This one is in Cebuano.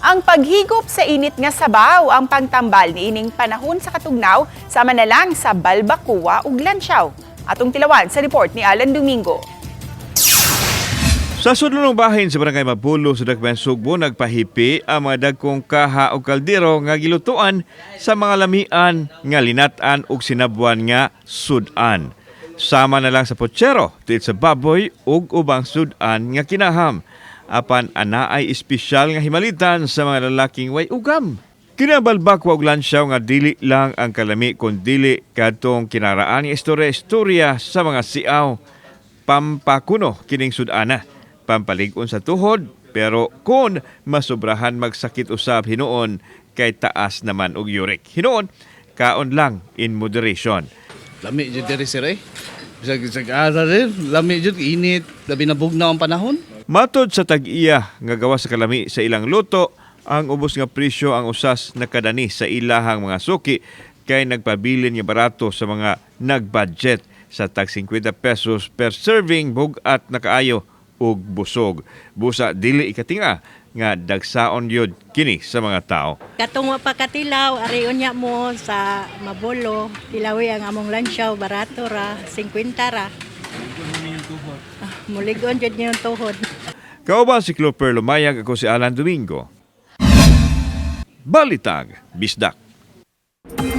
Ang paghigop sa init nga sabaw ang pangtambal niining panahon sa katugnaw, sama na lang sa balbakuwa ug lansyaw. Atong tilawan sa report ni Alan Domingo. Sa sudlonong bahin sa Barangay Mabulo sa Dakbayan Sugbo, nagpahipi ang mga dagkong kaha o kaldero nga gilutuan sa mga lamian nga linat-an ug sinabwan nga sudan. Sama na lang sa pochero, tiil sa baboy ug ubang sudan nga kinaham. Apan anaay espesyal nga himalitan sa mga lalaking way ugam. Kinabalbak ug lansyaw nga dili lang ang kalami kun dili kadtong kinaraan nga istorya-istorya sa mga siaw. Pampakuno kining sudana, pampalig-on sa tuhod, pero kung masobrahan magsakit usab hinuon kay taas naman og uric. Hinuon kaon lang in moderation. Lami jud diri, sir, eh. Bisag bisag asa sir, lami jud, init, labi na bugnaw ang panahon. Matod sa tag-iya nga gawa sa kalami sa ilang luto, ang ubos nga presyo ang usas nakadani sa ilahang mga suki kay nagpabilin nga barato sa mga nagbudget sa tag 50 pesos per serving, bug-at nakaayo ug busog. Busa dili ikatinga nga dagsaon yun kini sa mga tao. Katong wa pa katilaw, ari unya mo sa Mabolo, tilawi ang among lansyaw, barato ra, 50 ra. Ah, mulig-on jud niyong tuhod. Kauban si Cloper Lumayag, ako si Alan Domingo. Balitag, Bisdak.